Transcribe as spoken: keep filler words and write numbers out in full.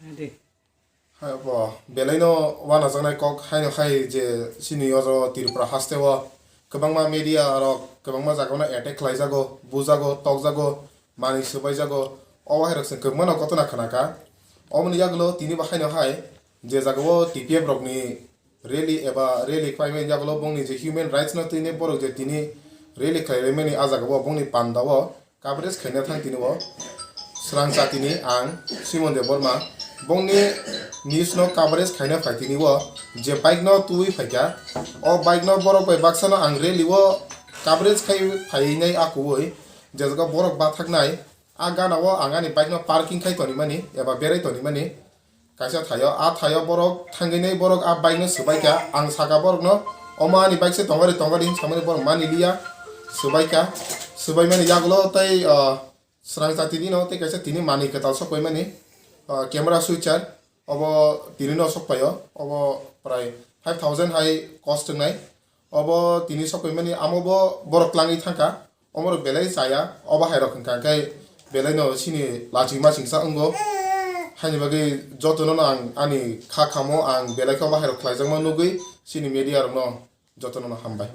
Hai bo, belaino wanajaknai kok haino hai je chini ojo Tripura hasteo kwbangma media rok kwbangma jagao no attack khlaijago, bujago, tokjago, manwi swbaijago, obo hai rok chwng kwbangma no kotona khnakha. Oboni yagulo tini bo haino hai je jagao T P F rokni rally eba rally khlaimani yagulo bongni je human rights no tini borok je tini rally khlailaimani ah jagao bongni pandao coverage khaina thang tini o Srang Chatini ang Simon Debbarma bongni news no coverage khaina phai tini o je bike no twi phaikha o bike no borok bai baksa no ang rally o coverage khai phainai akuoi je jaga borok bathaknai ah gana o ang ani bike no parking khai tonimani eba berai tonimani. Kaisa thaio, a thaio borok thangwi nai borok a bike no swbaikha, ang saka borok no, omo ani bike se tongari tongari hinwi samani borok mani liya, swbaikha, swbaimani yagulo tei, ah, Srang Chatini no tei kaisa tini manwi kwtal sokpaimani, ah, camera switcher, obo tini no sokpaio, obo prai five thousand hai cost wngnai, obo tini sokpaimani amo bo borok tlangwi thangkha. Omorok belai chaya, obo hai rok hwnkha khe belai no chini lachima chingsa wngo. Haini bagwi jotono no ang ani kha khamo ang belai khe obo hai rok khlaijakma nugwi chini media rok no jotono no hambai.